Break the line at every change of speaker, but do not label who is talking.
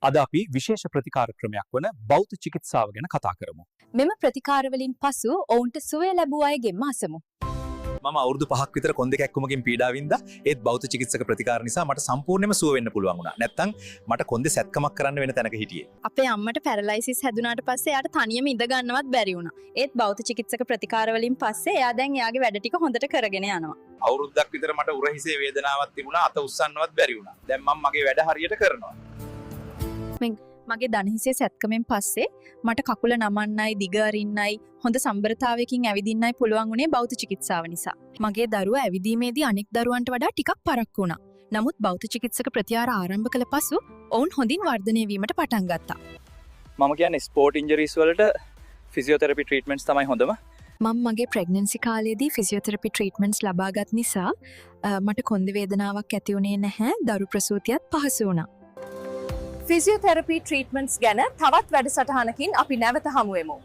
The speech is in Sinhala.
අද අපි විශේෂ ප්‍රතිකාර ක්‍රමයක් වන භෞත චිකිත්සාව ගැන කතා කරමු.
මෙම ප්‍රතිකාරවලින් පසු ඔවුන්ට සුවය ලැබූ අයගෙන්ම අසමු.
මම අවුරුදු 5ක් විතර කොන්ද කැක්කුමකින් පීඩා වින්දා. ඒත් භෞත චිකිත්සක ප්‍රතිකාර නිසා මට සම්පූර්ණයෙන්ම සුව වෙන්න පුළුවන් වුණා. නැත්තම් මට කොන්දේ සැත්කමක් කරන්න වෙන තැනක හිටියේ.
අපේ අම්මට පැරලයිසිස් හැදුනාට පස්සේ එයාට තනියම ඉඳ ගන්නවත් බැරි වුණා. ඒත් භෞත චිකිත්සක ප්‍රතිකාර වලින් පස්සේ එයා දැන් එයාගේ වැඩ ටික හොඳට කරගෙන යනවා.
අවුරුද්දක් විතර මට උරහිසේ වේදනාවක් තිබුණා. අත උස්සන්නවත් බැරි වුණා. දැන් මම මගේ වැඩ හරියට කරනවා.
මගේ දණහිසේ සැත්කමෙන් පස්සේ මට කකුල නමන්නයි, දිග අරින්නයි, හොඳ සම්බරතාවයකින් ඇවිදින්නයි පුළුවන් වුණේ භෞත චිකිත්සාව නිසා. මගේ දරුවා ඇවිදීමේදී අනෙක් දරුවන්ට වඩා ටිකක් පරක්කු වුණා. නමුත් භෞත චිකිත්සක ප්‍රතිකාර ආරම්භ කළ පසු ඔවුන් හොඳින් වර්ධනය වීමට පටන් ගත්තා.
මම කියන්නේ ස්පෝර්ට් ඉන්ජරීස් වලට ෆිසියෝതെරපි ට්‍රීට්මන්ට්ස් තමයි හොඳම.
මම මගේ ප්‍රෙග්නන්සි කාලයේදී ෆිසියෝതെරපි ට්‍රීට්මන්ට්ස් ලබාගත් නිසා මට කොන්ද වේදනාවක් ඇති වුණේ නැහැ. දරු ප්‍රසූතියත් පහසු වුණා.
ෆිසියෝതെරපි ට්‍රීට්මන්ට්ස් ගැන තවත් වැඩසටහනකින් අපි නැවත හමුවෙමු.